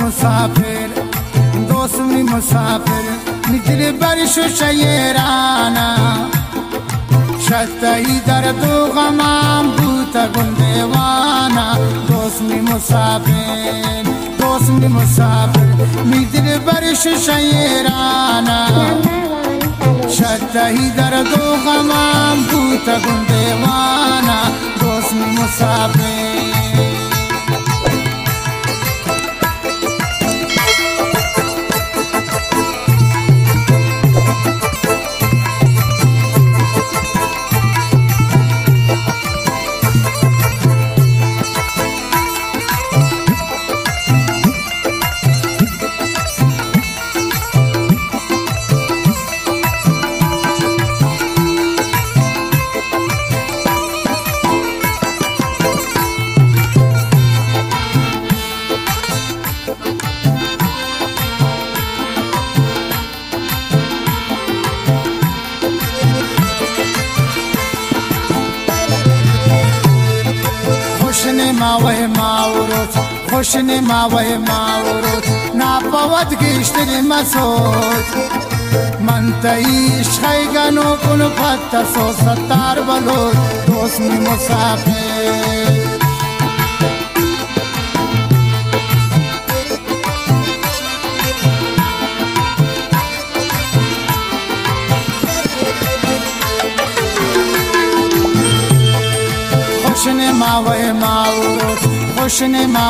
مسافر، دوست می مسافر، می دلبر شو شیرانا. شتئی درد و غمام بوت گون دیوانا. دوست می مسافر، دوست می مسافر، می دلبر شو شیرانا. شتئی درد و غمام بوت گون دیوانا. دوست می مسافر. خوش نما وے ما و روچ، خوش نما وے ما و روچ، نا پہ وت گیشتر مسوچ. من تئی عشق ءِ گنوک الفت ءَ سو ستار بلوچ، دوست می مسافر. خوش نما وے ما و روچ، خوش نما